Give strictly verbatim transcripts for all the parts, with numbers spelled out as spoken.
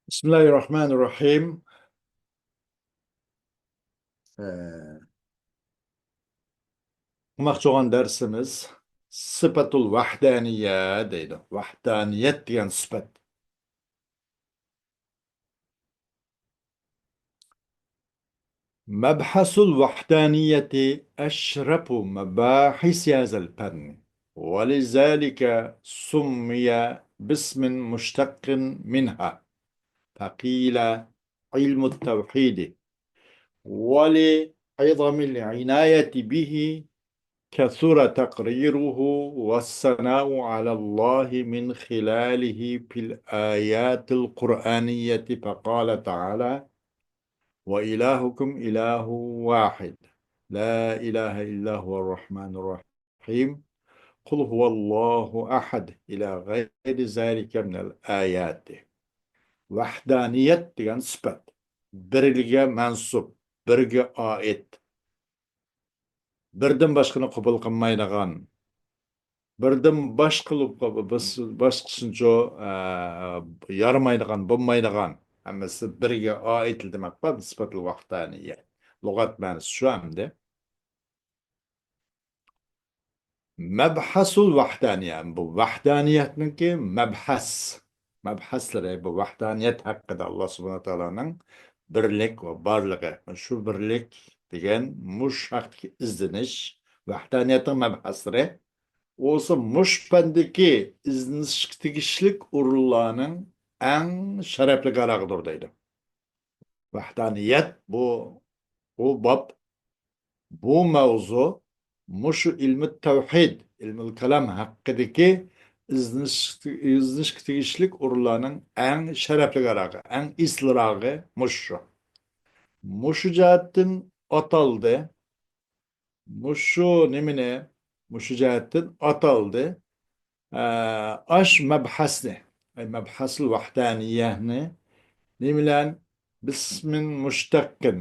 بسم الله الرحمن الرحيم. ئە، قىلماقچى بولغان دەرسىمىز سىپەتۇل ۋەھدانىيە دەيدۇ. ۋەھدانىيەت دېگەن سۈپەت. مەبھەس الوحدانية أشرف مباحث هذا الفن، ولذلك سمي باسم مشتق منها، فقيل علم التوحيد، ولعظم العناية به كثر تقريره والثناء على الله من خلاله في الآيات القرآنية، فقال تعالى: وإلهكم إله واحد لا إله إلا هو الرحمن الرحيم، قل هو الله أحد، إلى غير ذلك من الآيات. ۋەھدانىيەت دېگەن سۈپەت. بىرگە مەنسۇپ، بىرگە ئائىت. بىردىن باشقىنى قوبۇل قىلمايدىغان، بىردىن باشقا، باشقىسىنچۇ، ئە، يارىمايدىغان، بولمايدىغان، ھەممىسى بىرگە ئائىتلا دېمەك بار، سىپەتۇل ۋەھدانىيە. لۇغەت مەنىسى شۇ ئەمدى. مەبھەسۇل ۋەھدانىيە، بۇ ۋەھدانىيەتنىڭكى مەبھەس، مەبھەسلىرى، بۇ ۋەھدانىيەت ھەققىدە، ئاللا سۇبھانەھۇ تائالانىڭ بىرلىك ۋە بارلىقى، شۇ بىرلىك دېگەن مۇش ھەقتىكى ئىزدىنىش، ۋەھدانىيەتنىڭ مەبھەسلىرى بولسا مۇش پەندىكى ئىزدىنىشكە تېگىشلىك ئورۇنلارنىڭ ئەڭ شەرەپلىك ئارىغىدۇر دەيدۇ. ۋەھدانىيەت بۇ، بۇ باب، بۇ مەۋزۇ مۇشۇ ئىلمى تەۋھىد، ئىلمۇل كالام ھەققىدىكى ئىزدىنىش، ئىزدىنىشكە تېگىشلىك ئورۇنلارنىڭ ئەڭ شەرەپلىكراقى، ئەڭ ئېسىلراقى مۇشۇ. مۇشۇ جەھەتتىن ئاتالدى. مۇشۇ نېمىنى، مۇشۇ جەھەتتىن ئاتالدى. ئە، ئاش مەبھەسنى، ئەي، مەبھەسۇل ۋەھدانىيەنى نېمە بىلەن؟ بىسمىن مۇشتەققىن.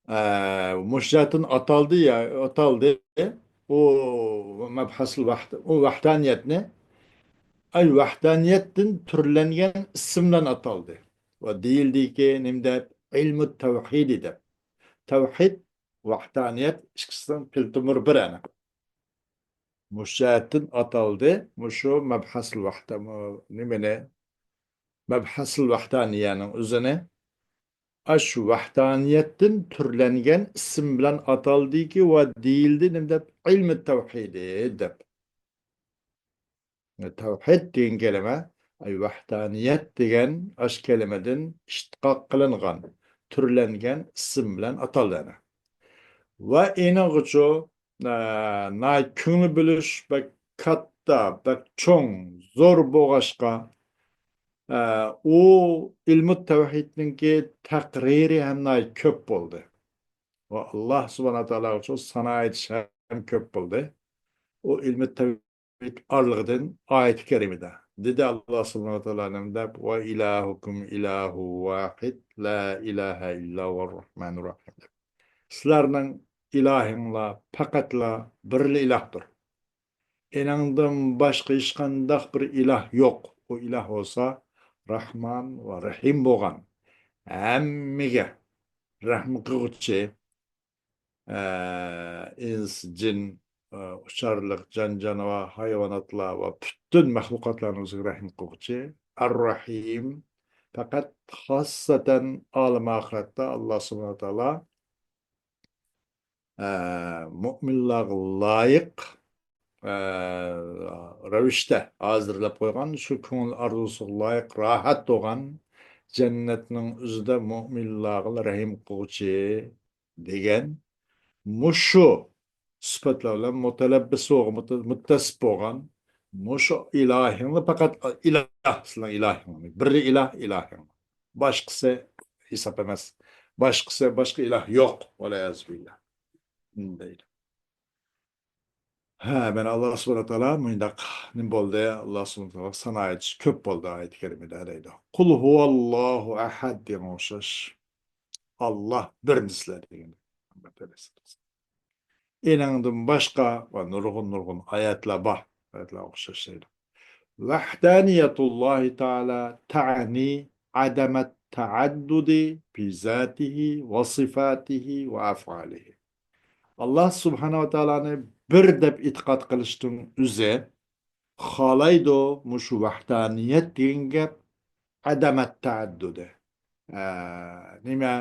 ئە، مۇشۇ جەھەتتىن ئاتالدى، يا، ئاتالدى. ئۇ مەبھەسۇل ۋەھد-، ئۇ ۋەھدانىيەتنى، ئەي، ۋەھدانىيەتتىن تۈرلەنگەن ئىسىم بىلەن ئاتالدى. ۋە دېيىلدىكى نېمە دەپ؟ ئىلمۇ تەۋھىدى دەپ. تەۋھىد، ۋەھدانىيەت ئىككىسىنىڭ پىل تومۇرى بىر ئەنە. مۇشۇ جەھەتتىن ئاتالدى. مۇشۇ مەبھەسۇل ۋەھدە-، نېمىنى؟ مەبھەسۇل ۋەھدانىيەنىڭ ئۆزىنى ئاشۇ ۋەھدانىيەتتىن تۈرلەنگەن ئىسىم بىلەن ئاتالدىكى ۋە دېيىلدى نېمە دەپ؟ ئىلمى تەۋھىدى دەپ. تەۋھىد دېگەن كەلىمە، ئەي، ۋەھدانىيەت دېگەن ئاشۇ كەلىمىدىن ئىشتىقاق قىلىنغان، تۈرلەنگەن ئىسىم بىلەن ئاتالدى ئەنە. ۋە ئېنىڭغىچۇ، ئە، ناھايىتى كۆڭۈل بۆلۈش بەك كاتتا، بەك چوڭ، زور بولغاچقا، ئە، ئۇ ئىلمۇ تەۋھىدنىڭكى تەقرىرى ھەم ناھايىتى كۆپ بولدى. ۋە ئاللا سۇبھانەھۇ تائالاغىچۇ سانا ئېيتىش ھەم كۆپ بولدى. ئۇ ئىلمۇ تەۋھىد ئارىلىقىدىن ئايەت كەرىمىدە دېدى، ئاللا سۇبھانەھۇ تائالا نېمە دەپ؟ ۋە ئىلاھۇكۇم ئىلاھۇ ۋاھىد، لا ئىلاھە ئىللا ھۇۋەر راھمانۇر راھىم دەپ. سىلەرنىڭ ئىلاھىڭلار پەقەتلا بىرلا ئىلاھتۇر. ئېنىڭدىن باشقا ھېچقانداق بىر ئىلاھ يوق. ئۇ ئىلاھ بولسا راھمان ۋە رەھىم بولغان، ھەممىگە رەھىم قىلغۇچى، ئە، ئىنس، جىن، ئە، ئۇچارلىق جان-جانىۋار، ھايۋاناتلار ۋە پۈتۈن مەخلۇقاتلارنىڭ ئۆزىگە رەھىم قىلغۇچى، ئەر-رەھىم. پەقەت خاسسەتەن ئالەم ئاخىرەتتە ئاللا سۇبھانەھۇ تائالا، ئە، مۆمىنلارغا لايىق، ئە، رەۋىشتە ھازىرلاپ قويغان، شۇ كۆڭۈل ئارزۇسىغا لايىق، راھەت بولغان جەننەتنىڭ ئۆزىدە مۆمىنلارغا رەھىم قىلغۇچى دېگەن مۇشۇ سۈپەتلەر بىلەن مۇتەلەببىس بولغان، مۇتە-، مۇتتەسىپ بولغان مۇشۇ ئىلاھىڭنى پەقەت ئىلاھ، سېنىڭ ئىلاھىڭنى، بىرلا ئىلاھ، ئىلاھىڭ. باشقىسى ھېساب ئەمەس. باشقىسى، باشقا ئىلاھ يوق. ۋەلىيەزۇبىللا. دەيدۇ. ھە، مانا ئاللا سۇبھانەھۇ تائالا مۇنداق نېمە بولدى؟ ئاللا سۇبھانەھۇ تائالا سانا ئېيتىش كۆپ بولدى ئايەت كەرىمىدە دەيدۇ. قۇل ھۇۋاللاھۇ ئەھەد دېگەن ئوخشاش. ئاللا بىرنى سىلەر دېگەن. ئېنىڭدىن باشقا ۋە نۇرغۇن، نۇرغۇن ئايەتلەر بار. ئايەتلەر ئوخشاش دەيدۇ. وحدانية الله تعالى تعني عدم التعدد في ذاته وصفاته وأفعاله. ئاللا سۇبھانەھۇ ۋە تائالانى بىر دەپ ئېتىقاد قىلىشنىڭ ئۆزى خالايدۇ، مۇشۇ ۋەھدانىيەت دېگەن گەپ، ئەدەمەت تەئەددۇدى. ئە، نېمە؟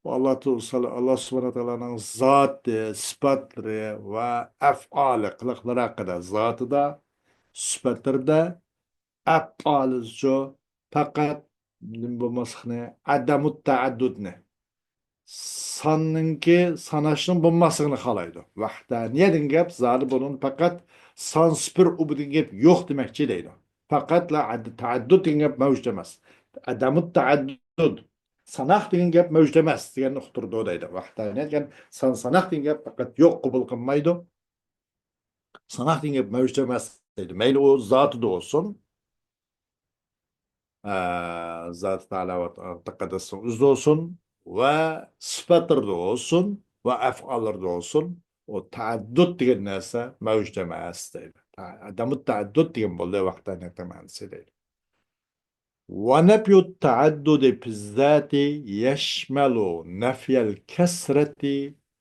ئاللا، ئاللا سۇبھانەھۇ ۋە تائالانىڭ زاتى، سۈپەتلىرى ۋە ئەفئالى، قىلىقلىرى ھەققىدە، زاتىدا، سۈپەتلىرىدە، ئەپئالىدىچۇ، پەقەت نېمە بولماسلىقنى، ئەدەمۇت تەئەددۇدنى، ساننىڭكى، ساناشنىڭ بولماسلىقىنى خالايدۇ. ۋەھدانىيە دېگەن گەپ زادى بۇنىڭ پەقەت سان سۈپۈر ئۇ دېگەن گەپ يوق دېمەكچى دەيدۇ. پەقەتلا ئەد-، تەئەددۇد دېگەن گەپ مەۋجۇت ئەمەس. ئەدەمۇت تەئەددۇد. ساناق دېگەن گەپ مەۋجۇت ئەمەس دېگەننى ئۇقتۇرىدۇ دەيدۇ. ۋەھدانىيە دېگەن سان ساناق دېگەن گەپ پەقەت يوق، قوبۇل قىلمايدۇ. ساناق دېگەن گەپ مەۋجۇت ئەمەس دەيدۇ. مەيلى ئۇ زاتىدا بولسۇن، ئە، زاتى تائالا ۋە تەقەددەسنىڭ ئۆزىدە بولسۇن ۋە سۈپەتلىرىدە بولسۇن ۋە ئەفئاللىرىدا بولسۇن، ئۇ تەئەددۇد دېگەن نەرسە مەۋجۇت ئەمەس دەيدۇ. ئەدەمۇت تەئەددۇد دېگەن بولدى ۋەھدانىيەتنىڭ مەنىسى دەيدۇ. ونفي التعدد في الذات يشمل نفي الكثرة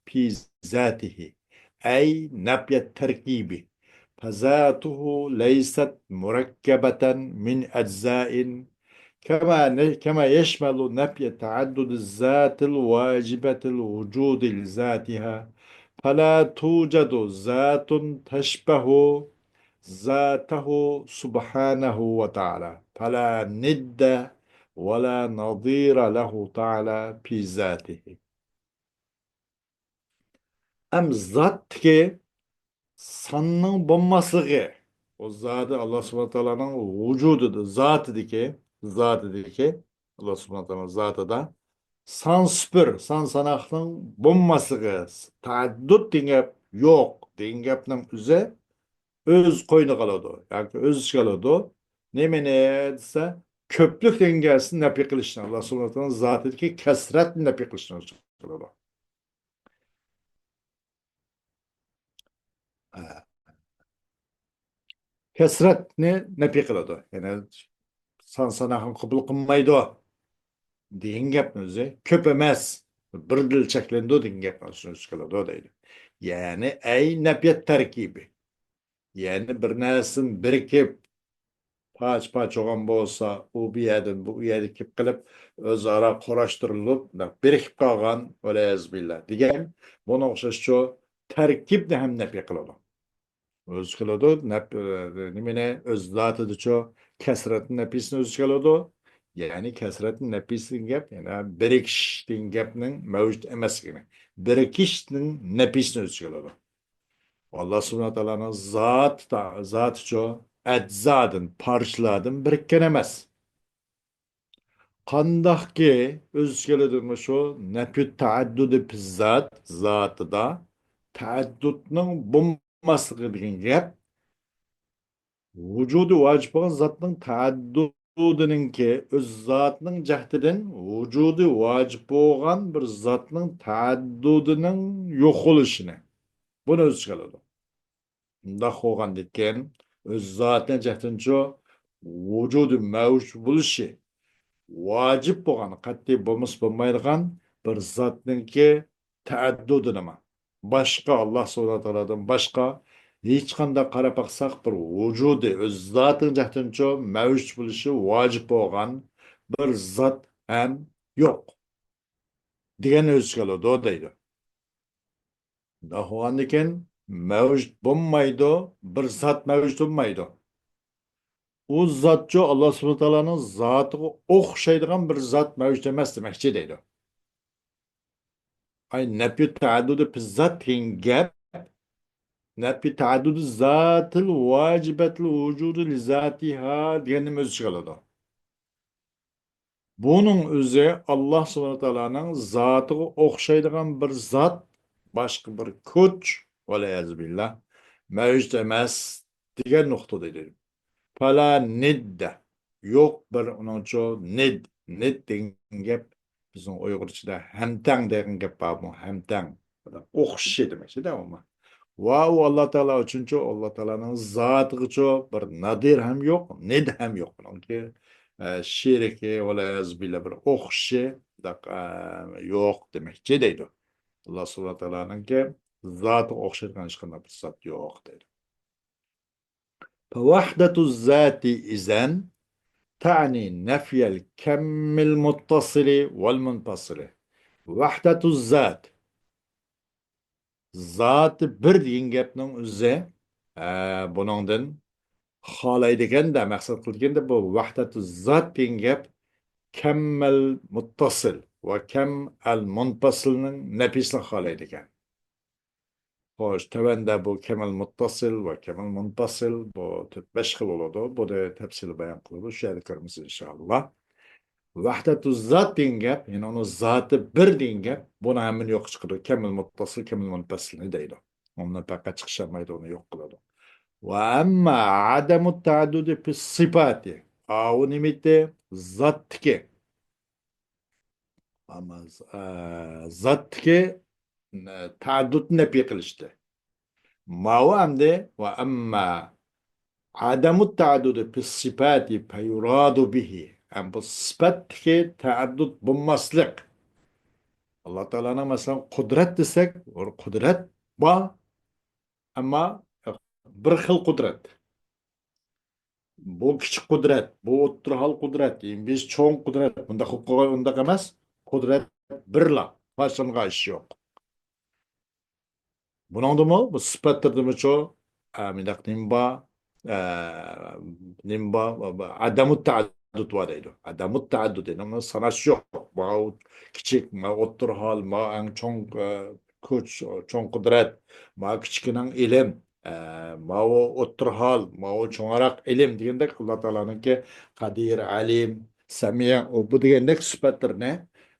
في ذاته، أي نفي التركيب، فذاته ليست مركبة من أجزاء، كما ن-، كما يشمل نفي تعدد الذات الواجبة الوجود لذاتها، فلا توجد ذات تشبه ذاته سبحانه وتعالى، فلا ند ولا نظير له تعالى في ذاته. ئەم زاتتىكى ساننىڭ بولماسلىقى، ئۇ زادى، ئاللا سۇبھانەھۇ ۋە تائالانىڭ ۋۇجۇدىدا، زاتىدىكى، زاتىدىكى، ئاللا سۇبھانەھۇ ۋە تائالانىڭ زاتىدا سان سۈپۈر، سان ساناقنىڭ بولماسلىقى، تەئەددۇد دېگەن گەپ يوق دېگەن گەپنىڭ ئۆزى ئۆز قوينىغا ئالىدۇ ياكى ئۆز ئىچىگە ئالىدۇ. نېمىنى دېسە، كۆپلۈك دېگەن گەپنى نەپى قىلىشنى، ئاللا سۇبھانەھۇ ۋە تائالانىڭ زاتىدىكى كەسرەتنى نەپى قىلىشنى ئۆز ئىچىگە ئالىدۇ. ھە. كەسرەتنى نەپى قىلىدۇ. يەنى سان ساناقنى قوبۇل قىلمايدۇ دېگەن گەپنىڭ ئۆزى، كۆپ ئەمەس، بىردىلا چەكلىنىدۇ دېگەن گەپنىڭ ئۆزىنى ئۆز ئىچىگە ئالىدۇ دەيدۇ. يەنى ئەي نەپيەت تەركىبى. يەنى بىر نەرسىدىن بىرىكىپ، پارچە-پارچە بولغان بولسا، ئۇ بۇ يەردىن بۇ يەرگە كېلىپ قېلىپ، ئۆزئارا قۇراشتۇرۇلۇپ، بىرىكىپ قالغان، ۋەلىيەزۇبىللا دېگەن، بۇنىڭغا ئوخشاشچۇ، تەركىبنى ھەم نەپى قىلىدۇ. ئۆز قىلىدۇ، نەپ-، نېمىنى، ئۆز زاتىدىچۇ، كەسرەتنىڭ نەپىسىنى ئۆز ئىچىگە ئالىدۇ. يەنى كەسرەتنىڭ نەپىسى دېگەن گەپ، يەنى بىرىكىش دېگەن گەپنىڭ مەۋجۇت ئەمەسلىكىنى، بىرىكىشنىڭ نەپىسىنى ئۆز ئىچىگە ئالىدۇ. ئاللا سۇبھانەھۇ ۋە تائالانىڭ زاتى تا-، زاتىچۇ ئەجزادىن، پارچىلاردىن بىرىككەن ئەمەس. قانداقكى ئۆز ئىچىگە ئالىدۇ مۇشۇ نەپيۇ تەئەددۇدى پىززات، زاتىدا تەئەددۇدنىڭ بولماسلىقى دېگەن گەپ، ۋۇجۇدى ۋاجىپ بولغان زاتنىڭ تەئەددۇدىنىڭكى ئۆز زاتىنىڭ جەھىتىدىن ۋۇجۇدى ۋاجىپ بولغان بىر زاتنىڭ تەئەددۇدىنىڭ يوقىلىشىنى. بۇنى ئۆز ئىچىگە ئالىدۇ. مۇنداق بولغاندىكىن، ئۆز زاتىنىڭ جەھىتىدىنچۇ ۋۇجۇدى مەۋجۇت بولۇشى ۋاجىپ بولغان، قەتئىي بولمىسا بولمايدىغان بىر زاتنىڭكى تەئەددۇدىنىمۇ، باشقا، ئاللا سۇبھانەھۇ ۋە تائالادىن باشقا ھېچقانداق قاراپ باقساق، بىر ۋۇجۇدى، ئۆز زاتىنىڭ جەھىتىدىنچۇ مەۋجۇت بولۇشى ۋاجىپ بولغان بىر زات ھەم يوق دېگەننى ئۆز ئىچىگە ئالىدۇ دەيدۇ. شۇنداق بولغاندىكىن، مەۋجۇت بولمايدۇ، بىر زات مەۋجۇت بولمايدۇ. ئۇ زاتچۇ ئاللا سۇبھانەھۇ ۋە تائالانىڭ زاتىغا ئوخشايدىغان بىر زات مەۋجۇت ئەمەس دېمەكچى دەيدۇ. ئاي، نەپيۇ تەئەددۇدى پىززات دېگەن گەپ، نەپيۇ تەئەددۇدى زاتىل ۋاجىبەتىل ۋۇجۇدى لىزاتىھا دېگەننى ئۆز ئىچىگە ئالىدۇ. بۇنىڭ ئۆزى ئاللا سۇبھانەھۇ ۋە تائالانىڭ زاتىغا ئوخشايدىغان بىر زات، باشقا بىر كۈچ، ۋەلىيەزۇبىللا، مەۋجۇت ئەمەس دېگەن نۇقتىدا دېدى. پەلا نىددە. يوق بىر ئۇنىڭچۇ نىد. نىد دېگەن گەپ بىزنىڭ ئۇيغۇرچىدا ھەمتەڭ دېگەن گەپ بارمۇ؟ ھەمتەڭ. ئوخشىشى دېمەكچىدە ئۇمۇ. ۋە ئۇ ئاللا تائالا ئۈچۈنچۇ، ئاللا تائالانىڭ زاتىغىچۇ بىر نەزىر ھەم يوق، نىد ھەم يوق. ئۇنىڭكى، ئە، شېرىكى، ۋەلئىيازۇ بىللا، بىر ئوخشىشى، دەق-، ئە، يوق دېمەكچى دەيدۇ. ئاللا سۇبھانەھۇ ۋە تائالانىڭكى زاتىغا ئوخشايدىغان ھېچقانداق بىر زات يوق دەيدۇ. فوحدة الذات إذن تعني نفي الكم المتصل والمنفصل. ۋەھدەتۇ زات. زاتى بىر دېگەن گەپنىڭ ئۆزى، ئە، بۇنىڭدىن خالايدىكەندە، مەقسەت قىلىدىكەندە، بۇ ۋەھدەتۇ زات دېگەن گەپ كەممەل مۇتتەسىل ۋە كەم ئەل مۇنپەسىلنىڭ نەپىسىنى خالايدىكەن. خوش، تۆۋەندە بۇ كەمەل مۇتتەسىل ۋە كەمەل مۇنپەسىل، بۇ تۆت، بەش خىل بولىدۇ. بۇنى تەپسىلىي بايان قىلىدۇ. شۇ يەردە كۆرىمىز، ئىنشائاللا. ۋەھدەتۇ زات دېگەن گەپ، يەنى ئۇنىڭ زاتى بىر دېگەن گەپ، بۇنى ھەممىنى يوققا چىقىرىدۇ. كەمەل مۇتتەسىل، كەمەل مۇنپەسىلنى دەيدۇ. ئۇنى پەقەت چىقىشالمايدۇ، ئۇنى يوق قىلىدۇ. ۋە ئەمما ئادەمۇ تەئەددۇدى پىس سىپاتى. ئاۋۇ نېمىتى؟ زاتتىكى. ئەمما، ئە، زاتتىكى، ئە، تەئەددۇدنى نەپىي قىلىشتى. ماۋۇ ئەمدى ۋە ئەمما ئادەمۇ تەئەددۇدى پىس سىپاتى فەيۇرادۇ بىھى. ھەم بۇ سىپەتتىكى تەئەددۇد بولماسلىق. ئاللا تائالانىڭ، مەسىلەن، قۇدرەت دېسەك، بىر قۇدرەت بار، ئەمما بىر خىل قۇدرەت. بۇ كىچىك قۇدرەت، بۇ ئوتتۇرا ھال قۇدرەت، بىز چوڭ قۇدرەت، بۇنداق قىلىپ قويغان، ئۇنداق ئەمەس. قۇدرەت بىرلا، پارچىلانغان ئىش يوق. بۇنىڭدىمۇ، بۇ سۈپەتلىرىدىمۇچۇ، ئە، مۇنداق نېمە بار؟ ئە، نېمە بار؟ ئادەمۇ تەئەددۇد بار دەيدۇ. ئادەمۇ تەئەددۇد، يەنى ئۇنى ساناش يوق. ماۋۇ كىچىك، ماۋۇ ئوتتۇرا ھال، ماۋۇ ئەڭ چوڭ، ئە، كۈچ، چوڭ قۇدرەت، ماۋۇ كىچىكىنىڭ ئىلىم، ئە، ماۋۇ ئوتتۇرا ھال، ماۋۇ چوڭراق ئىلىم دېگەندەك، ئاللا تائالانىڭكى قەدىر، ئەلىم، سەمىع، ئۇ، بۇ دېگەندەك سۈپەتلىرىنى،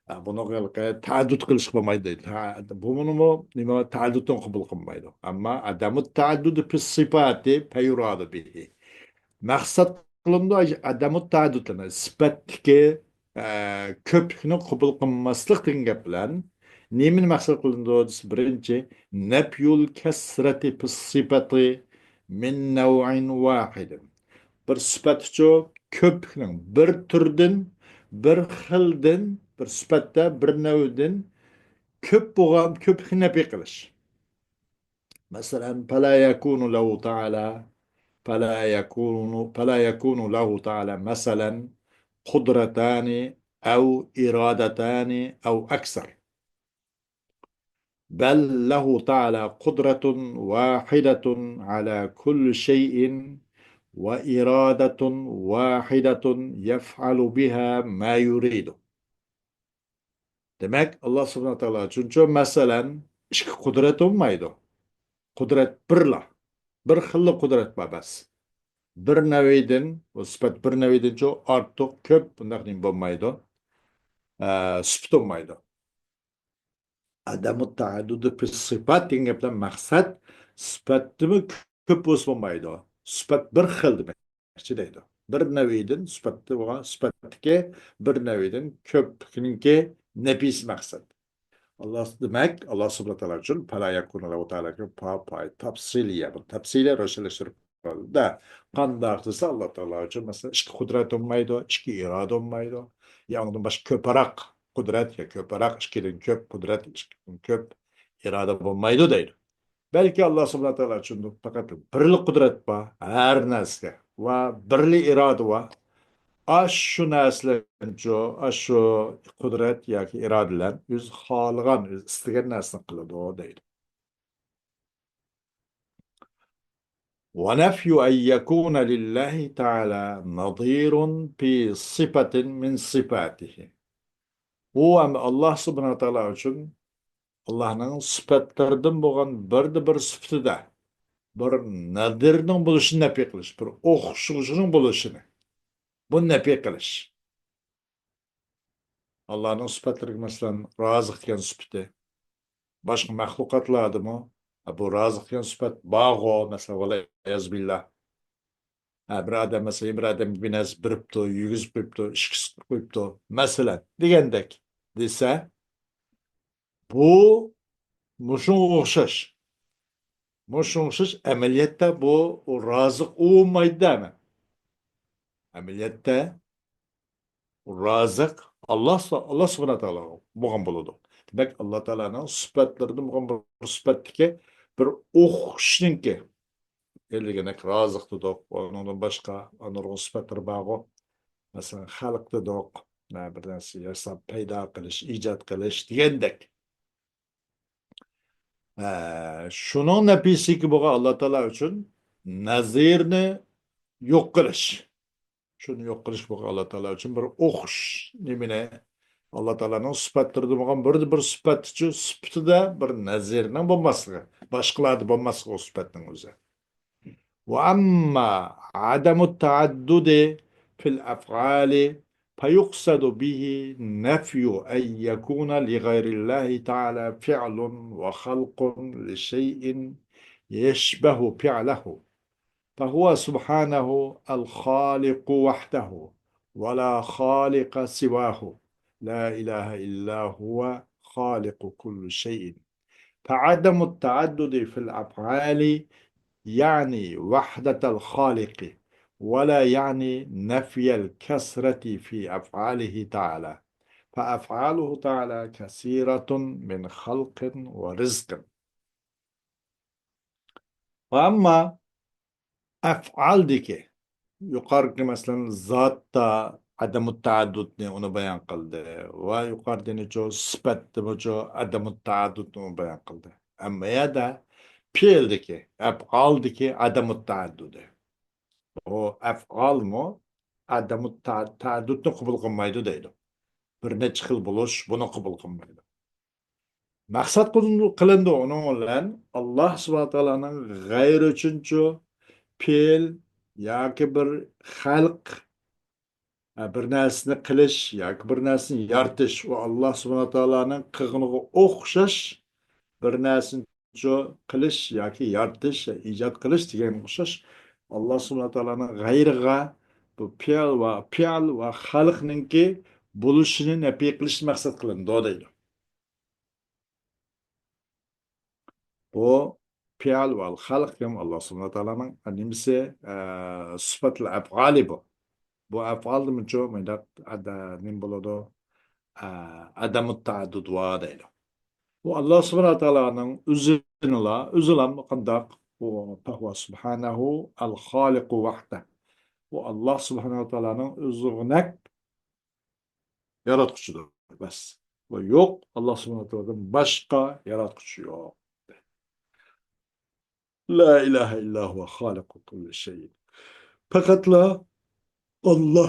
ئە، بۇنىڭغا ھېلىقى تەئەددۇد قىلىشقا بولمايدۇ دەيدۇ. تە-، بۇنىمۇ نېمە، تەئەددۇدنى قوبۇل قىلمايدۇ. ئەمما ئادەمۇ تەئەددۇدى پىس سىپاتى فەيۇرادۇ بىھى. مەقسەت قىلىنىدۇ ئادەمۇ تەئەددۇدنى، سۈپەتتىكى، ئە، كۆپلۈكنى قوبۇل قىلماسلىق دېگەن گەپ بىلەن نېمىنى مەقسەت قىلىنىدۇ دېسە، بىرىنچى، نەپيۇل كەسرەتى پىس سىپەتى مىن نەۋئىن ۋاھىدىن. بىر سۈپەتچۇ كۆپلۈكنىڭ، بىر تۈردىن، بىر خىلدىن، بىر سۈپەتتە، بىر نەۋدىن كۆپ بولغان كۆپلۈكنى نەپىي قىلىش. مەسىلەن، فلا يكون له تعالى، فلا يكون، فلا يكون له تعالى، مەسىلەن، قۇدرەتانى ئەۋ ئىرادەتانى ئەۋ ئەكسەر. بل له تعالى قدرة واحدة على كل شيء وإرادة واحدة يفعل بها ما يريد. دېمەك، ئاللا سۇبھانەھۇ ۋە تائالا ئۈچۈنچۇ، مەسىلەن، ئىككى قۇدرەت بولمايدۇ. قۇدرەت بىرلا. بىر خىللا قۇدرەت بار بەس. بىر نەۋىدىن، بۇ سۈپەت بىر نەۋىدىنچۇ ئارتۇق، كۆپ، بۇنداق نېمە بولمايدۇ. ئە، سۈپىتى بولمايدۇ. ئادەمۇ تەئەددۇدى پىس سىپات دېگەن گەپلەر مەقسەت، سۈپەتتىمۇ كۆپ بولسا بولمايدۇ. سۈپەت بىر خىل دېمەكچى دەيدۇ. بىر نەۋىدىن سۈپەتتە بولغان، سۈپەتتىكى بىر نەۋىدىن كۆپلۈكنىڭكى نەپىسى مەقسەت. ئاللا، دېمەك، ئاللا سۇبھانەھۇ ۋە تائالا ئۈچۈن، پەلا يەكۇنۇ لەھۇ تائالا، پا-، پاي، تەپسىلىيە، بۇ تەپسىلىي روشەنلەشتۈرۈپ بەردى. قانداق دېسە، ئاللا تائالا ئۈچۈن، مەسىلەن، ئىككى قۇدرەت بولمايدۇ، ئىككى ئىرادە بولمايدۇ. يا ئۇنىڭدىن باشقا كۆپرەك قۇدرەت، يا كۆپرەك، ئىككىدىن كۆپ قۇدرەت، ئىككىدىن كۆپ ئىرادە بولمايدۇ دەيدۇ. بەلكى ئاللا سۇبھانەھۇ ۋە تائالا ئۈچۈن پەقەت بىرلا قۇدرەت بار، ھەر نەرسىگە، ۋە بىرلا ئىرادە بار. ئاشۇ نەرسىلەرنىچۇ، ئاشۇ قۇدرەت ياكى ئىرادىلەر ئۆزى خالىغان، ئۆزى ئىستىگەن نەرسىنى قىلىدۇ دەيدۇ. ونفي أن يكون لله تعالى نظير في صفة من صفاته. ئۇ ھەم ئاللا سۇبھانەھۇ ۋە تائالا ئۈچۈن ئاللانىڭ سۈپەتلىرىدىن بولغان بىردە بىر سۈپىتىدە بىر نەزىرنىڭ بولۇشىنى نەپىي قىلىش، بىر ئوخشىغۇچىنىڭ بولۇشىنى، بۇنى نەپىي قىلىش. ئاللانىڭ سۈپەتلىرىگە، مەسىلەن، رازىق دېگەن سۈپىتى. باشقا مەخلۇقاتلاردىمۇ، ھە، بۇ رازىق دېگەن سۈپەت بارغۇ، مەسىلەن، ۋەلئىيازۇ بىللا. ھە، بىر ئادەم، مەسىلەن، بىر ئادەمگە بىر نەرسە بېرىپتۇ، يېگۈزۈپ قويۇپتۇ، ئىچكۈزۈپ قويۇپتۇ، مەسىلەن، دېگەندەك دېسە، بۇ مۇشۇنىڭغا ئوخشاش. مۇشۇنىڭغا ئوخشاش ئەمەلىيەتتە بۇ، ئۇ رازىق ئۇ بولمايدۇ دەيمەن. ئەمەلىيەتتە رازىق ئاللا، ئاللا سۇبھانەھۇ ۋە تائالا بولغان بولىدۇ. دېمەك، ئاللا تائالانىڭ سۈپەتلىرىدىن بولغان بىر سۈپەتتىكى بىر ئوخشىشنىڭكى، دېگەندەك رازىق دېدۇق، ئۇنىڭدىن باشقا نۇرغۇن سۈپەتلىرى بارغۇ. مەسىلەن، خەلق دېدۇق، بىر نەرسە ياساپ، پەيدا قىلىش، ئىجاد قىلىش دېگەندەك. ھە، شۇنىڭ نەپىسىكى بولغان ئاللا تائالا ئۈچۈن نەزىرنى يوق قىلىش. شۇنى يوق قىلىش بولغان ئاللا تائالا ئۈچۈن بىر ئوخشىش نېمىنى، ئاللا تائالانىڭ سۈپەتلىرىدە بولغان بىر، بىر سۈپەتچۇ، سۈپىتىدە بىر نەزىرنىڭ بولماسلىقى، باشقىلاردا بولماسلىقى ئۇ سۈپەتنىڭ ئۆزى. وأما عدم التعدد في الأفعال فيقصد به نفي أن يكون لغير الله تعالى فعل وخلق لشيء يشبه فعله، فهو سبحانه الخالق وحده ولا خالق سواه، لا إله إلا هو خالق كل شيء. فعدم التعدد في الأفعال يعني وحدة الخالق، ولا يعني نفي الكثرة في أفعاله تعالى، فأفعاله تعالى كثيرة من خلق ورزق. وأما ئەفئالدىكى يۇقىرىقى، مەسىلەن، زاتتا ئادەمۇ تەئەددۇدنى ئۇنى بايان قىلدى ۋە يۇقىرىدا نېچۇ سۈپەتتىمۇچۇ ئادەمۇ تەئەددۇدنى ئۇنى بايان قىلدى. ئەمما يەردە پېئىلدىكى، ئەپئالدىكى ئادەمۇ تەئەددۇدى. ئۇ ئەپئالمۇ ئادەمۇ تە-، تەئەددۇدنى قوبۇل قىلمايدۇ دەيدۇ. بىر نەچچە خىل بولۇش بۇنى قوبۇل قىلمايدۇ. مەقسەت قىلىنىدۇ، قىلىنىدۇ ئۇنىڭ بىلەن ئاللا سۇبھانەھۇ تائالانىڭ غەيرىچۇنچۇ پېئىل ياكى بىر خەلق، ھە، بىر نەرسىنى قىلىش ياكى بىر نەرسىنى يارىتىش، ئۇ ئاللا سۇبھانەھۇ تائالانىڭ قىلغىنىغا ئوخشاش بىر نەرسىنى شۇ قىلىش ياكى يارىتىش، ئىجاد قىلىش دېگەنگە ئوخشاش، ئاللا سۇبھانەھۇ تائالانىڭ غەيرىغا بۇ پېئىل ۋە، پېئىل ۋە خەلقنىڭكى بولۇشىنى نەپى قىلىش مەقسەت قىلىنىدۇ دەيدۇ. بۇ پېئىل ۋە خەلق دېگەن ئاللا سۇبھانەھۇ تائالانىڭ نېمىسى، ئە، سۈپەتىل ئەپئالى بۇ. بۇ ئەپئالدىمۇچۇ مۇنداق ئەدە-، نېمە بولىدۇ؟ ئە، ئادەمۇ تەئەددۇد ۋە دەيدۇ. بۇ ئاللا سۇبھانەھۇ تائالانىڭ ئۆزىنىلا، ئۆزىلا قانداق؟ بۇ فەھۇۋە سۇبھانەھۇ ئەل خالىقۇ ۋەھدە. بۇ ئاللا سۇبھانەھۇ تائالانىڭ ئۆزىغىنەك ياراتقۇچىدۇر. بەس. ۋە يوق، ئاللا سۇبھانەھۇ تائالادىن باشقا ياراتقۇچى يوق. لا إله إلا هو خالق كل شيء. پەقەتلا ئاللا،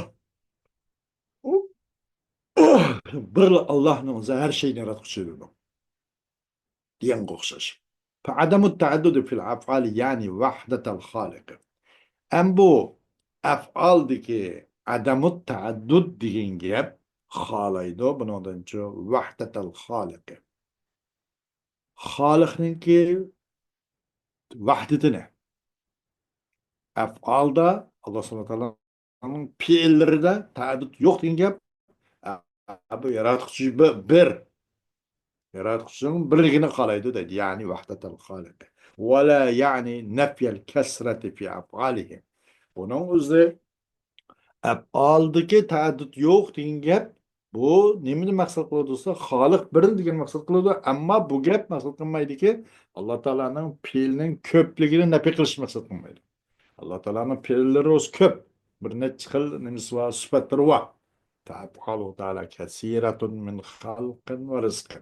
بىرلا ئاللانىڭ ئۆزى ھەر شەينى ياراتقۇچىدۇر دېگەنگە ئوخشاش. فعدم التعدد في الأفعال يعني وحدة الخالق. ئەم بۇ ئەفئالدىكى ئادەمۇ تەئەددۇد دېگەن گەپ خالايدۇ بۇنىڭدىنچۇ ۋەھدەتەل خالىقى. خالىقنىڭكى ۋەھدىتىنى. ئەفئالدا ئاللا سۇبھانەھۇ ۋە تائالانىڭ پېئىللىرىدا تەئەددۇد يوق دېگەن گەپ. ئە، بۇ ياراتقۇچى بىر، بىر. ياراتقۇچىنىڭ بىرلىكىنى خالايدۇ دەيدۇ. يەنى ۋەھدەتەل خالىق. ۋە لا يەنى نەفيەل كەسرەتى فى ئەفئالىھى. بۇنىڭ ئۆزى ئەپئالدىكى تەئەددۇد يوق دېگەن گەپ بۇ نېمىنى مەقسەت قىلىدۇ دېسە، خالىق بىرلا دېگەن مەقسەت قىلىدۇ. ئەمما بۇ گەپ مەقسەت قىلمايدۇكى، ئاللا تائالانىڭ پېئىلىنىڭ كۆپلۈكىنى نەپى قىلىش مەقسەت قىلمايدۇ. ئاللا تائالانىڭ پېئىللىرى ئۆزى كۆپ. بىر نەچچە خىل نېمىسى بار، سۈپەتلىرى بار. فأفعاله تعالى كثيرة من خلق ورزق.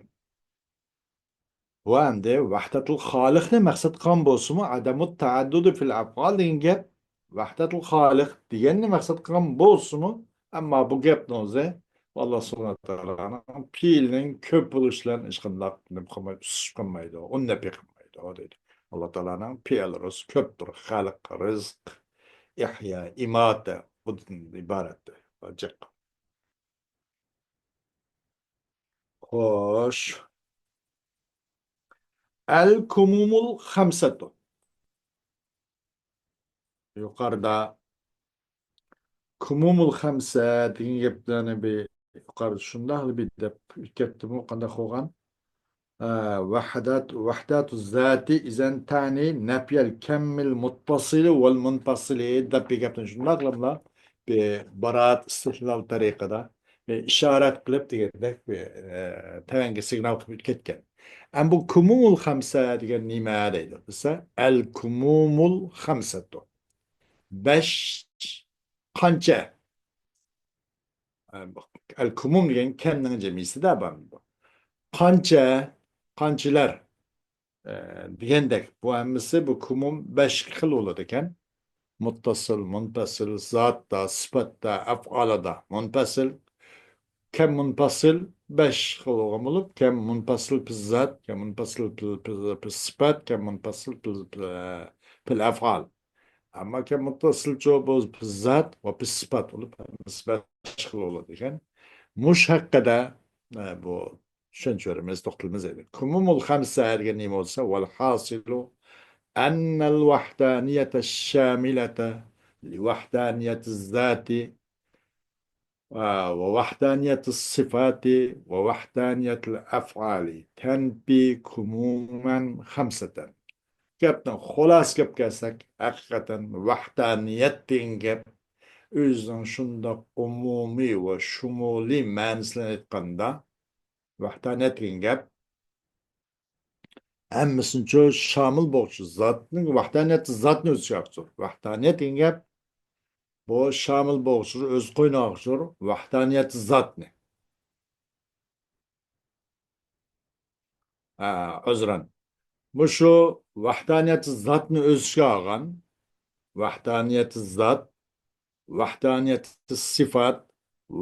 ۋە ئەمدى ۋەھدەتۇل خالىقنى مەقسەت قىلغان بولسىمۇ، ئادەمۇت تەئەددۇدى فىل ئەفئال دېگەن گەپ، ۋەھدەتۇل خالىق دېگەننى مەقسەت قىلغان بولسىمۇ، ئەمما بۇ گەپنىڭ ئۆزى ئاللا سۇبھانەھۇ ۋە تائالانىڭ پېئىلىنىڭ كۆپ بولۇشى بىلەن ھېچقانداق نېمە قىلمايدۇ، ئۈسۈش قىلمايدۇ، ئۇنى نەپى قىلمايدۇ دەيدۇ. ئاللا تائالانىڭ پېئىللىرى كۆپتۇر. خەلق، رىزق، ئىھيا، ئىماتە، بۇدىن ئىبارەتتۇر. جىق. خوش. ئەل كۇمۇمۇل خەمسەتۇ. يۇقىرىدا كۇمۇمۇل خەمسە دېگەن گەپلەرنى بىر يۇقىرىدا شۇنداقلا بىر دەپ ئۆتكەتتىمۇ، قانداق بولغان؟ ئە، ۋەھدات، ۋەھداتۇ زاتى ئىزەن تەنى نەپيەل كەممىل مۇتتەسىلى ۋەل مۇنپەسىلى دەپ بىر گەپنى شۇنداقلاملا بىر باراءەت ئىستىھلال تەرىقىدە بىر ئىشارەت قىلىپ دېگەندەك بىر، ئە، تەۋەڭگە سىگنال قىلىپ كەتكەن. ئەم بۇ كۇمۇمۇل خەمسە دېگەن نېمە دەيدۇ دېسە، ئەل كۇمۇمۇل خەمسەتۇ. بەش قانچە؟ ئەل كۇمۇم دېگەن كەمنىڭ جەمئىيسىدە بار. قانچە، قانچىلەر، ئە، دېگەندەك، بۇ ھەممىسى بۇ كۇمۇم بەش خىل بولىدىكەن. مۇتتەسىل، مۇنپەسىل، زاتتا، سۈپەتتە، ئەفئالىدا. مۇنپەسىل، كەم مۇنپەسىل بەش خىل بولغان بولۇپ، كەم مۇنپەسىل پىز زات، كەم مۇنپەسىل پىل، پىز، پىز سۈپەت، كەم مۇنپەسىل پىل، پىل، پىل ئەفئال. ئەمما كەم مۇتتەسىلچۇ بۇ پىز زات ۋە پىز سۈپەت بولۇپ، ھەممىسى بەش خىل بولىدىكەن. مۇش ھەققىدە، ئە، بۇ چۈشەنچە بېرىمىز، توختىلىمىز ئەيلى. كۇمۇمۇل خەمسە دېگەن نېمە بولسا، ۋەل ھاسىلۇ ئەننەل ۋەھدانىيەتە شامىلەتە لىۋەھدانىيەتىز زاتى ۋە ۋەھدانىيەتىز سىفاتى ۋە ۋەھدانىيەتىل ئەفئالى تەنپى كۇمۇمەن خەمسەتەن. گەپنى خۇلاسە قىلىپ كەلسەك، ھەقىقەتەن ۋەھدانىيەت دېگەن گەپ ئۆزىنىڭ شۇنداق ئومۇمىي ۋە شۇمۇلىي مەنىسىنى ئېيتقاندا، ۋەھدانىيەت دېگەن گەپ ھەممىسىنىچۇ شامىل بولغۇچۇ زاتنىڭ ۋەھدانىيەت زاتنى ئۆز ئىچىگە ئالغۇچۇ. ۋەھدانىيەت دېگەن گەپ بۇ شامىل بولغۇچۇ، ئۆز قوينىغا ئالغۇچۇ ۋەھدانىيەت زاتنى. ئە، ئۆزرەن. مۇشۇ ۋەھدانىيەت زاتنى ئۆز ئىچىگە ئالغان، ۋەھدانىيەت زات، ۋەھدانىيەت سىفات،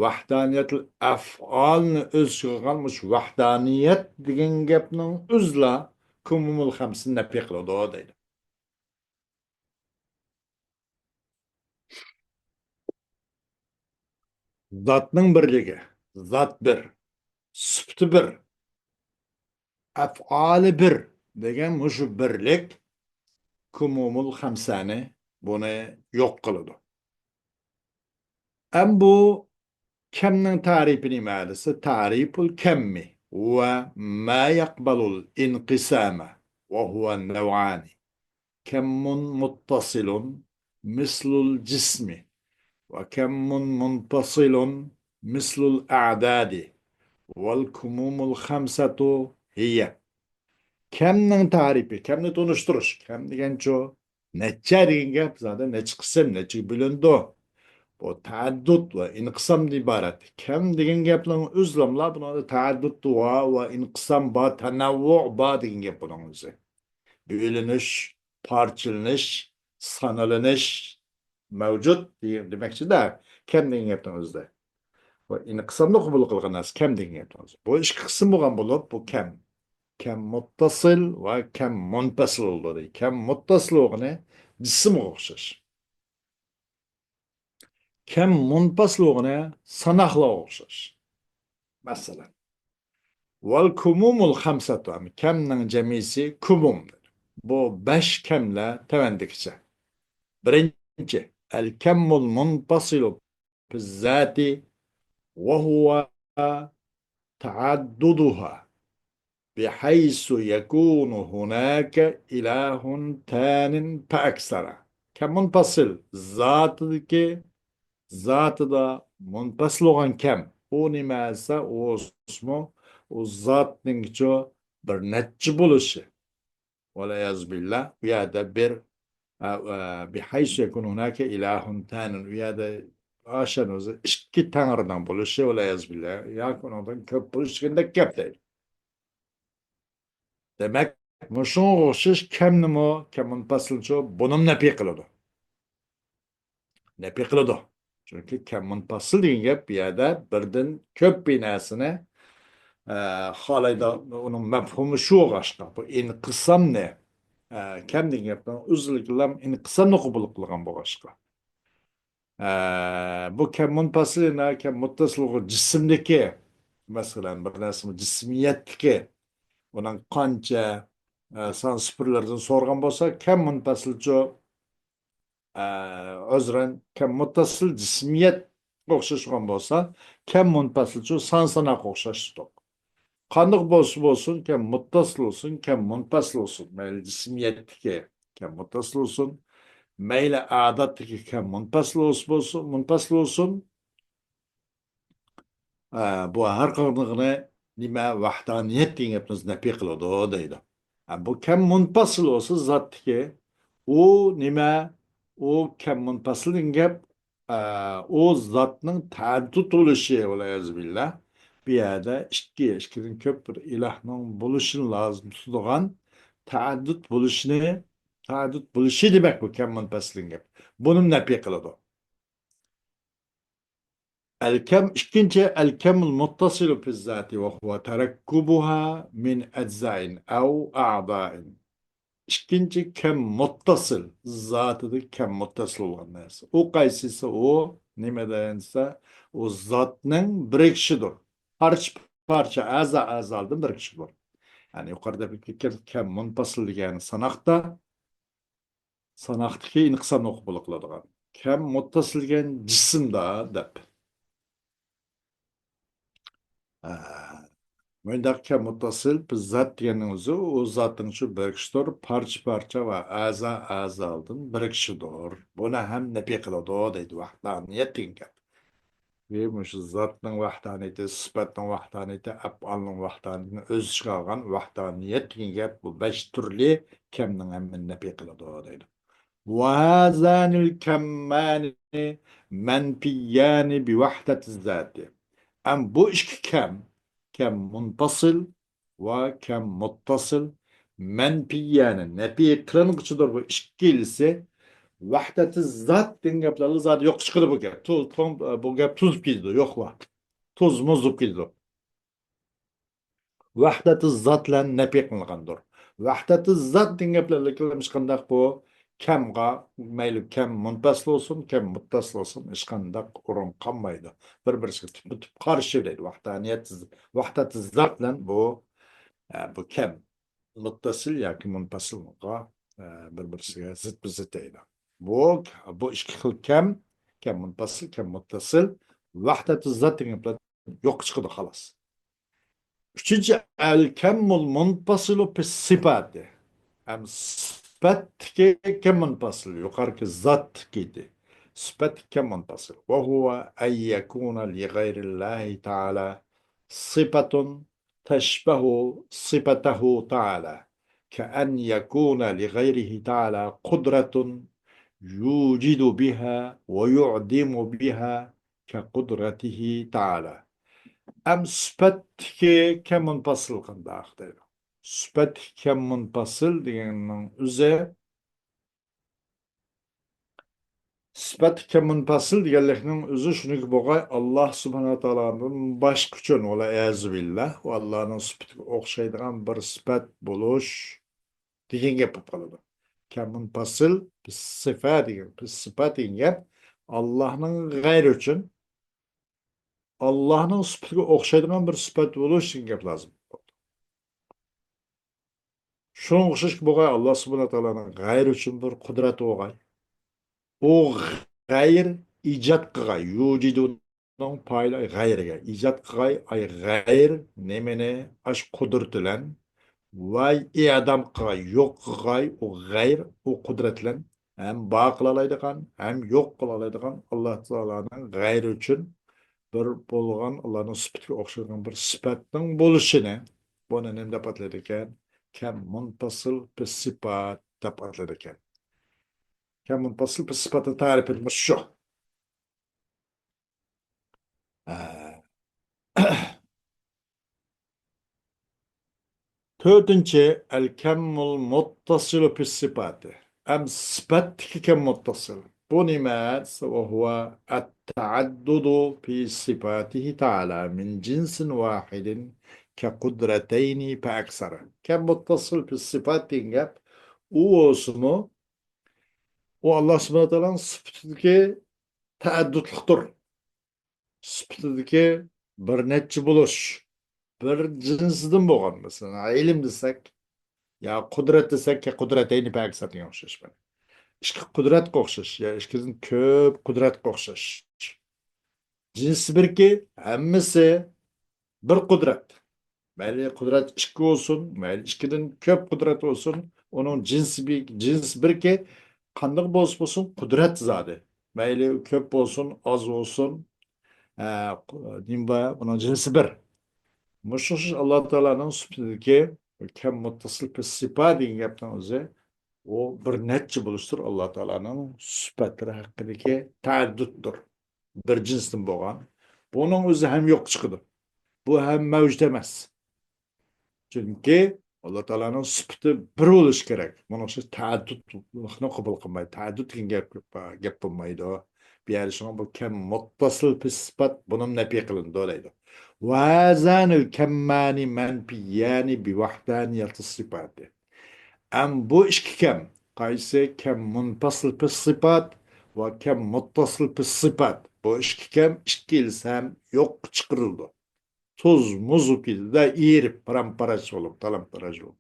ۋەھدانىيەت ئەفئالنى ئۆز ئىچىگە ئالغان مۇشۇ ۋەھدانىيەت دېگەن گەپنىڭ ئۆزىلا كۇمۇمۇل خەمسىنى نەپى قىلىدۇ دەيدۇ. زاتنىڭ بىرلىكى، زات بىر، سۈپىتى بىر، ئەفئالى بىر دېگەن مۇشۇ بىرلىك كۇمۇمۇل خەمسەنى بۇنى يوق قىلىدۇ. ئەم بۇ كەمنىڭ تەرىپى نېمە دېسە، تەرىپۇل كەممى ۋە ما يەقبەلۇل ئىنقىسامە ۋە ھۇۋە نەۋئانى. كەممۇن مۇتتەسىلۇن مىسلۇل جىسمى ۋە كەممۇن مۇنپەسىلۇن مىسلۇل ئەدادى ۋەل كۇمۇمۇل خەمسەتۇ ھىيە. كەمنىڭ تەرىپى، كەمنى تونۇشتۇرۇش. كەم دېگەنچۇ نەچچە دېگەن گەپ، زادى نەچچە قىسىم، نەچچىگە بۆلۈنىدۇ. بۇ تەئەددۇد ۋە ئىنقىسامدىن ئىبارەت. كەم دېگەن گەپنىڭ ئۆزلىملا بۇنىڭدا تەئەددۇد ۋە، ۋە ئىنقىسام بار، تەنەۋۋۇ بار دېگەن گەپ بۇنىڭ ئۆزى. بۆلۈنۈش، پارچىلىنىش، سانىلىنىش مەۋجۇت دېگەن، دېمەكچىدە، كەم دېگەن گەپنىڭ ئۆزىدە. بۇ ئىنقىسامنى قوبۇل قىلغان نەرسە كەم دېگەن گەپنىڭ ئۆزى. بۇ ئىككى قىسىم بولغان بولۇپ، بۇ كەم. كەم مۇتتەسىل ۋە كەم مۇنپەسىل بولىدۇ. كەم مۇتتەسىل بولغىنى جىسىمغا ئوخشاش. كەم مۇنپەسىل بولغىنى ساناقلارغا ئوخشاش. مەسىلەن، ۋەل كۇمۇمۇل خەمسەتۇ، كەمنىڭ جەمئىسى كۇمۇم. بۇ بەش كەملەر تۆۋەندىكىچە. بىرىنچى، ئەل كەممۇل مۇنپەسىلۇ فىززاتى ۋە ھۇۋە تەئەددۇدۇھا بىھەيسۇ يەكۇنۇ ھۇناكە ئىلاھۇن تانىن فەئەكسەرە. كەم مۇنپەسىل، زاتىدىكى، زاتىدا مۇنپەسىل بولغان كەم. ئۇ نېمە دېسە، ئۇ ئىسمۇ، ئۇ زاتنىڭكىچۇ بىر نەچچە بولۇشى. ۋەلئىيازۇ بىللا، ئۇ يەردە بىر، ئە، ئە، بىھەيسۇ يەكۇنۇ ھۇناكە ئىلاھۇن تانىن، ئۇ يەردە ئاشان ئۆزى ئىككى تەڭرىنىڭ بولۇشى، ۋەلئىيازۇ بىللا، ياكى ئۇنىڭدىن كۆپ بولۇش دېگەندەك گەپ دەيدۇ. دېمەك، مۇشۇنىڭغا ئوخشاش كەمنىمۇ، كەم مۇنپەسىلچۇ، بۇنىمۇ نەپى قىلىدۇ. نەپى قىلىدۇ. چۈنكى كەم مۇنپەسىل دېگەن گەپ بۇ يەردە بىردىن كۆپ بىر نەرسىنى، ئە، خالايدۇ، ئۇنىڭ مەپھۇمى شۇ بولغاچقا، بۇ ئىنقىسامنى، ئە، كەم دېگەن گەپنىڭ ئۆزلۈكىلا ئىنقىسامنى قوبۇل قىلغان بولغاچقا. ئە، بۇ كەم مۇنپەسىل يەنە كەم مۇتتەسىلغا جىسىمدىكى، مەسىلەن، بىر نەرسىنىڭ جىسمىيەتلىكى، ئۇنىڭ قانچە، ئە، سان سۈپۈرلىرىدىن سورىغان بولسا، كەم مۇنپەسىلچۇ، ئە، ئۆزرەن كەم مۇتتەسىل جىسمىيەتكە ئوخشاشقان بولسا، كەم مۇنپەسىلچۇ سان ساناققا ئوخشاش تۇتۇق. قانداق بولسا بولسۇن، كەم مۇتتەسىل بولسۇن، كەم مۇنپەسىل بولسۇن، مەيلى جىسمىيەتتىكى كەم مۇتتەسىل بولسۇن، مەيلى ئادەتتىكى كەم مۇنپەسىل بولسا بولسۇن، مۇنپەسىل بولسۇن، ئە، بۇ ھەر قاندىقىنى نېمە، ۋەھدانىيەت دېگەن گەپنى نەپى قىلىدۇ دەيدۇ. ئە، بۇ كەم مۇنپەسىل بولسا زاتتىكى، ئۇ نېمە، ئۇ كەم مۇنپەسىل دېگەن گەپ، ئە، ئۇ زاتنىڭ تەئەددۇت بولۇشى، ۋەلئىيازۇ بىللا. بۇ يەردە ئىككى، ئىككىدىن كۆپ بىر ئىلاھنىڭ بولۇشىنى لازىم تۇتىدىغان تەئەددۇت بولۇشىنى، تەئەددۇت بولۇشى دېمەك بۇ كەم مۇنپەسىل دېگەن گەپ. بۇنى نەپى قىلىدۇ. ئەلكەم، ئىككىنچى، ئەلكەمۇل مۇتتەسىلۇ فىززاتى ۋە ھۇۋە تەرەككۇبۇھا مىن ئەجزائىن ئەۋ ئەئزائىن. ئىككىنچى كەم مۇتتەسىل، زاتىدا كەم مۇتتەسىل بولغان نەرسە. ئۇ قايسىسى ئۇ؟ نېمە دېسە، ئۇ زاتنىڭ بىرىكىشىدۇر. پارچە-پارچە، ئەزا-ئەزالىرىدىن بىرىكىشىدۇر. يەنى يۇقىرىدا بىر كەم مۇنپەسىل دېگەن ساناقتا، ساناقتىكى ئىنقىسامنى ئوقۇپ بولۇپ قالىدىغان. كەم مۇتتەسىل دېگەن جىسىمدا دەپ. ئە، مۇنداق كەم مۇتتەسىل بىر زات دېگەننىڭ ئۆزى، ئۇ زاتنىڭ شۇ بىرىكىشىدۇر، پارچە-پارچە ۋە ئەزا-ئەزالىرىدىن بىرىكىشىدۇر. بۇنى ھەم نەپى قىلىدۇ دەيدۇ، ۋەھدانىيەت دېگەن گەپ. ۋە مۇشۇ زاتنىڭ ۋەھدانىيىتى، سۈپەتنىڭ ۋەھدانىيىتى، ئەپئالنىڭ ۋەھدانىيىتىنى ئۆز ئىچىگە ئالغان ۋەھدانىيەت دېگەن گەپ، بۇ بەش تۈرلۈك كەمنىڭ ھەممىنى نەپى قىلىدۇ دەيدۇ. وهذان الكمان منفيان بوحدة الذات. ئەم بۇ ئىككى كەم، كەم مۇنپەسىل ۋە كەم مۇتتەسىل، مەنپىيەنى، نەپى قىلىنغۇچىدۇر بۇ ئىككىلىسى. ۋەھدەتى زات دېگەن گەپلەردە زادى يوققا چىقىدۇ بۇ گەپ. تو-، تو-، بۇ گەپ توزۇپ كېتىدۇ، يوقلا. توزۇپ موزۇپ كېتىدۇ. ۋەھدەتى زات بىلەن نەپى قىلىنغاندۇر. ۋەھدەتى زات دېگەن گەپلەردە ھېچقانداق بۇ كەمغا، مەيلى كەم مۇنپەسىل بولسۇن، كەم مۇتتەسىل بولسۇن، ھېچقانداق ئورۇن قالمايدۇ. بىر-بىرسىگە تۈپمۇ تۈپ قارشى دەيدۇ. ۋەھدانىيەت، ۋەھدەتى زات بىلەن بۇ، ئە، بۇ كەم مۇتتەسىل ياكى مۇنپەسىلغا، ئە، بىر-بىرسىگە زىتمۇ زىت دەيدۇ. بۇ، بۇ ئىككى خىل كەم، كەم مۇنپەسىل، كەم مۇتتەسىل، ۋەھدەتى زات دېگەن گەپلەر يوققا چىقىدۇ، خالاس. ئۈچىنچى، ئەل كەممۇل مۇنپەسىلۇ پىس سىپاتى. ھەم سۈپەتتىكى كەم مۇنپەسىل، يۇقىرىقى زاتتىكى ئىدى. سۈپەتتىكى كەم مۇنپەسىل. وهو أن يكون لغير الله تعالى صفة تشبه صفته تعالى، كأن يكون لغيره تعالى قدرة يوجد بها ويعدم بها كقدرته تعالى. ئەم سۈپەتتىكى كەم مۇنپەسىل قانداق دەيدۇ؟ سۈپەتتىكى كەم مۇنپەسىل دېگەننىڭ ئۆزى، سۈپەتتىكى كەم مۇنپەسىل دېگەنلىكنىڭ ئۆزى شۇنىڭكى بولغاي، ئاللا سۇبھانەھۇ تائالادىن باشقا ئۈچۈن، ۋەلئىيازۇ بىللا، ئۇ ئاللانىڭ سۈپىتىگە ئوخشايدىغان بىر سۈپەت بولۇش دېگەن گەپ بولۇپ قالىدۇ. كەم مۇنپەسىل، سىفە دېگەن، سىفە دېگەن گەپ ئاللانىڭ غەيرى ئۈچۈن، ئاللانىڭ سۈپىتىگە ئوخشايدىغان بىر سۈپەت بولۇش دېگەن گەپ لازىم. شۇنىڭغا ئوخشاش بولغاي، ئاللا سۇبھانەھۇ تائالانىڭ غەيرى ئۈچۈن بىر قۇدرەت بولغاي. ئۇ غەير ئىجاد قىلغاي، يۇجىدۇنىڭ پائىلى غەيرىگە. ئىجاد قىلغاي، ئاي غەير نېمىنى؟ ئاش قۇدرىتى بىلەن. ۋاي ئىئدام قىلغاي، يوق قىلغاي، ئۇ غەير، ئۇ قۇدرەت بىلەن ھەم بار قىلالايدىغان، ھەم يوق قىلالايدىغان ئاللا تائالانىڭ غەيرى ئۈچۈن بىر بولغان، ئاللانىڭ سۈپىتىگە ئوخشايدىغان بىر سۈپەتنىڭ بولۇشىنى، بۇنى نېمە دەپ ئاتىلىدىكەن؟ كەم مۇنپەسىل بىر سىپات دەپ ئاتىلىدىكەن. كەم مۇنپەسىل بىر سىپاتنىڭ تەرىپى مۇشۇ. ھە. تۆتىنچى، ئەل كەممۇل مۇتتەسىلۇ پىس سىپاتى. ئەم سىپەتتىكى كەم مۇتتەسىل. بۇ نېمە؟ وهو التعدد في صفاته تعالى من جنس واحد كقدرتين فأكثر. كەم مۇتتەسىل پىس سىپات دېگەن گەپ ئۇ بولسىمۇ، ئۇ ئاللا سۇبھانەھۇ تائالانىڭ سۈپىتىدىكى تەئەددۇتلۇقتۇر. سۈپىتىدىكى بىر نەچچە بولۇش، بىر جىنسىدىن بولغان، مەسىلەن، ئىلىم دېسەك، يا قۇدرەت دېسەك، يا قۇدرەتەينى پەكسەتكەن ئوخشاش. ئىككى قۇدرەتكە ئوخشاش، يا ئىككىدىن كۆپ قۇدرەتكە ئوخشاش. جىنسى بىركى، ھەممىسى بىر قۇدرەت. مەيلى قۇدرەت ئىككى بولسۇن، مەيلى ئىككىدىن كۆپ قۇدرەت بولسۇن، ئۇنىڭ جىنسى بىر، جىنسى بىركى، قانداق بولسا بولسۇن، قۇدرەت زادى. مەيلى كۆپ بولسۇن، ئاز بولسۇن، ئە، نېمە بار، ئۇنىڭ جىنسى بىر. مۇشۇ ئاللا تائالانىڭ سۈپىتىدىكى كەم مۇتتەسىل بىر سىپا دېگەن گەپنىڭ ئۆزى، ئۇ بىر نەچچە بولۇشتۇر، ئاللا تائالانىڭ سۈپەتلىرى ھەققىدىكى تەئەددۇتتۇر. بىر جىنستىن بولغان. بۇنىڭ ئۆزى ھەم يوققا چىقىدۇ. بۇ ھەم مەۋجۇت ئەمەس. چۈنكى ئاللا تائالانىڭ سۈپىتى بىر بولۇشى كېرەك. بۇنىڭ ئۈچۈن تەئەددۇتلۇقنى قوبۇل قىلمايدۇ. تەئەددۇت دېگەن گەپ، گەپ بولمايدۇ. بۇ يەردە شۇڭا بۇ كەم مۇتتەسىل بىر سىپات، بۇنىمۇ نەپى قىلىنىدۇ دەيدۇ. وهذان الكمان منفيان بوحدانية الصفات. ئەم بۇ ئىككى كەم، قايسى كەم مۇنپەسىل بىر سىپات ۋە كەم مۇتتەسىل بىر سىپات، بۇ ئىككى كەم ئىككىلىسى ھەم يوققا چىقىرىلىدۇ. تۇز مۇز بولۇپ كېتىدۇ، ئېرىپ، پارام-پاراش بولۇپ، تالام-تاراج بولۇپ.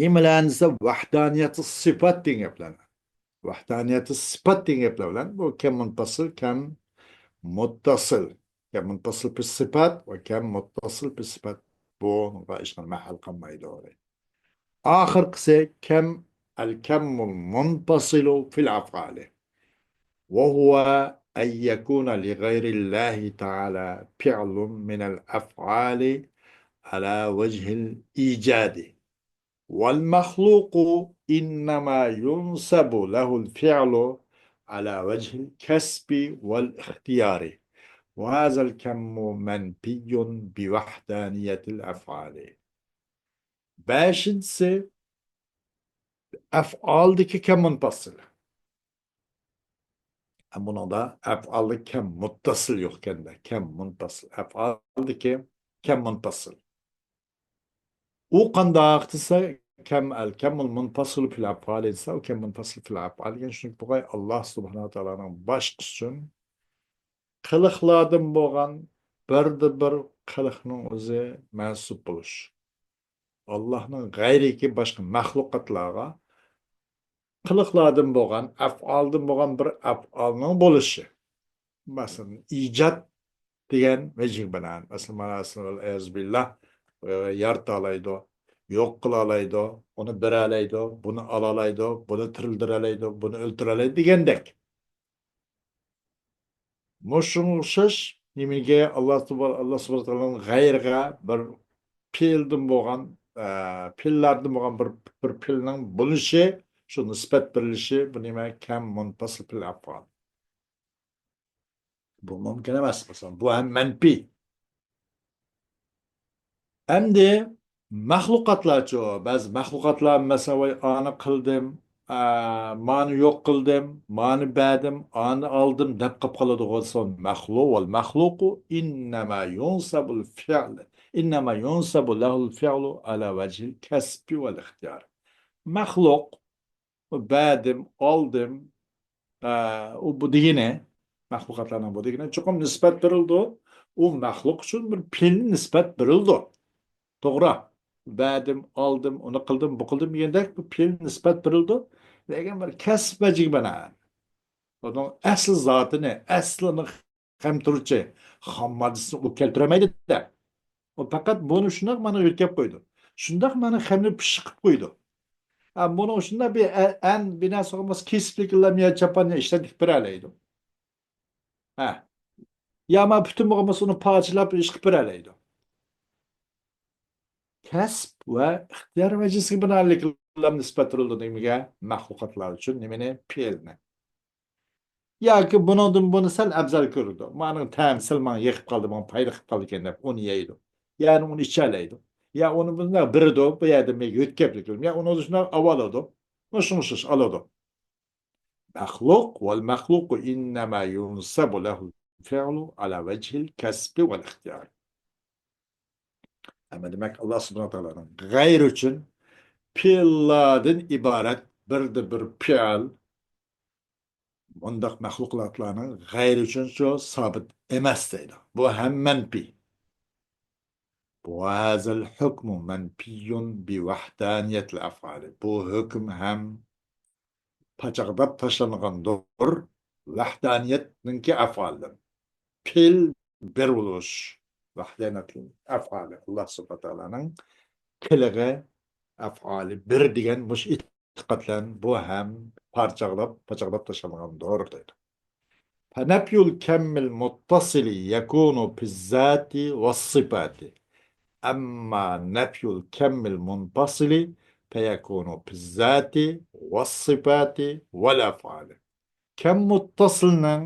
نېمىلەرنى دېسە، ۋەھدانىيەتۇ سىپات دېگەن گەپلەر. ۋەھدانىيەتۇ سىپات دېگەن گەپلەر بىلەن بۇ كەم مۇنپەسىل، كەم مۇتتەسىل. كەم مۇنپەسىل بىر سىپات ۋە كەم مۇتتەسىل بىر سىپات. بۇنىڭغا ھېچقانداق مەھەل قالمايدۇ. ئاخىرقىسى كەم، الكم المنفصل في الأفعال، وهو أن يكون لغير الله تعالى فعل من الأفعال على وجه الإيجاد، والمخلوق إنما ينسب له الفعل على وجه الكسب والاختيار، وهذا الكم منفي بوحدانية الأفعال. بەشىنچىسى، ئەفئالدىكى كەم مۇنپەسىل. بۇنىڭدا ئەفئالدا كەم مۇتتەسىل يوق ئىكەندە، كەم مۇنپەسىل. ئەفئالدىكى كەم مۇنپەسىل. ئۇ قانداق دېسە، كەم، الكم المنفصل في الأفعال دېسە، ئۇ كەم مۇنپەسىل في الأفعال دېگەن، چۈنكى بۇ ئاللا سۇبھانەھۇ ۋە تائالانىڭ باشقىسى ئۈچۈن قىلىقلاردىن بولغان بىردە بىر قىلىقنىڭ ئۆزى مەنسۇپ بولۇش. ئاللانىڭ غەيرىدىكى باشقا مەخلۇقاتلارغا قىلىقلاردىن بولغان، ئەفئالدىن بولغان بىر ئەپئالنىڭ بولۇشى. مەسىلەن، ئىجاد دېگەن ۋەجىھە بىلەن، مەسىلەن، مانا، ئەيەزۇبىللا، ئە، يارىتالايدۇ، يوق قىلالايدۇ، ئۇنى بېرەلەيدۇ، بۇنى ئالالايدۇ، بۇنى تىرىلدۈرەلەيدۇ، بۇنى ئۆلتۈرەلەيدۇ دېگەندەك. مۇشۇنىڭغا ئوخشاش نېمىگە ئاللا سۇبھا-، ئاللا سۇبھانەھۇ ۋە تائالانىڭ غەيرىگە بىر پېئىلدىن بولغان، ئە، پېئىللاردىن بولغان بىر، بىر پېئىلنىڭ بولۇشى، شۇ نىسبەت بېرىلىشى، بۇ نېمە؟ كەم مۇنپەسىل في الأفعال. بۇ مۇمكىن ئەمەس، مەسىلەن، بۇ ھەم مەنپىي. ئەمدى مەخلۇقاتلارچۇ؟ بەزى مەخلۇقاتلار، مەسىلەن، ۋاي، ئانى قىلدىم، ئا، مانى يوق قىلدىم، مانى بەردىم، ئانى ئالدىم دەپ قاپ قالىدىغۇ. مەخلۇق، والمخلوق إنما ينسب الفعل، إنما ينسب له الفعل على وجه الكسب والاختيار. مەخلۇق، بەردىم، ئالدىم، ئا، ئۇ بۇ دېگىنى، مەخلۇقاتلارنىڭ بۇ دېگىنى، چوقۇم نىسبەت بېرىلىدۇ. ئۇ مەخلۇق ئۈچۈن بىر پېئىل نىسبەت بېرىلىدۇ. توغرا. بەردىم، ئالدىم، ئۇنى قىلدىم، بۇ قىلدىم دېگەندەك بىر پېئىل نىسبەت بېرىلىدۇ. لېكىن بىر كەسىپ ۋەجىھىگە بىنائەن. ئۇنىڭ ئەسلى زاتىنى، ئەسلىنى خەم تۇرۇچى، خام ماددىسىنى ئۇ كەلتۈرەلمەيدۇ-دە. ئۇ پەقەت بۇنى شۇنداق مانا يۆتكەپ قويىدۇ. شۇنداق مانا خەمنى پىششىق قىلىپ قويىدۇ. ھە، بۇنىڭ شۇنداق بىر ئە-، ئەن، بىر نەرسە بولمىسا، كېسىپلىك، لەم يەل چاپان يا ئىشلەتكۈزۈپ بېرەلەيدۇ. ھە. يا ما پۈتۈن بولغان بولسا، ئۇنى پارچىلاپ ئىش قىلىپ بېرەلەيدۇ. كەسىپ ۋە ئىختىيار ۋەجىسىگە بىنائەنلىك نىسبەت بېرىلىدۇ نېمىگە؟ مەخلۇقاتلار ئۈچۈن نېمىنى؟ پېئىلنى. ياكى بۇنىڭدىن بۇنى سەل ئەۋزەل كۆرىدۇ. مانىڭ تەمى سەل ماڭا يېقىپ قالدى، ماڭا پايدا قىلىپ قالدى ئىكەن دەپ ئۇنى يەيدۇ. يەنى ئۇنى ئىچەلەيدۇ. يا ئۇنى بۇنداق بېرىدۇ، بۇ يەردە مەن يۆتكەپلىك قىلدىم. يا ئۇنى شۇنداق ئاۋالىدۇ. مۇشۇ ئوخشاش ئالىدۇ. مەخلۇق، والمخلوق إنما ينسب له الفعل على وجه الكسب والاختيار. ئەمما دېمەك، ئاللا سۇبھانەھۇ ۋە تائالانىڭ غەيرى ئۈچۈن پېئىللاردىن ئىبارەت بىردە بىر پېئىل مۇنداق مەخلۇقاتلارنىڭ غەيرى ئۈچۈنچۇ سابىت ئەمەس دەيدۇ. بۇ ھەم مەنپىي. وهذا الحكم منفي بوحدانية الأفعال. بۇ ھۆكۈم ھەم پاچاقلاپ تاشلانغاندۇر ۋەھدانىيەتنىڭكى ئەفئالىدىن. پېئىل بىر بولۇش، ۋەھدەنىيەتىل ئەفئالى، ئاللا سۇبھانەھۇ ۋە تائالانىڭ قىلىقى، ئەفئالى بىر دېگەن مۇشۇ ئېتىقاد بىلەن بۇ ھەم پارچىلاپ، پاچاقلاپ تاشلانغاندۇر دەيدۇ. فنفي الكم المتصل يكون في الذات والصفات. أما نفي الكم المنفصل فيكون في الذات والصفات والأفعال. كم متصلنىڭ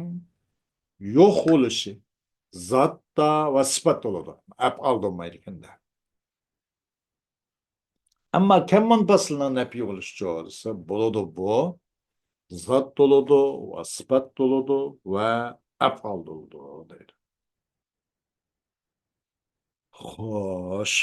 يوق بولۇشى زاتتا ۋە سۈپەتتە بولىدۇ. ئەپئالدا بولمايدىكەن-دە. ئەمما كم مۇنپەسىلنىڭ نەپى بولۇشىچۇ دېسە، بولىدۇ بۇ. زات بولىدۇ ۋە سۈپەت بولىدۇ ۋە ئەپئال بولىدۇ دەيدۇ. خوش.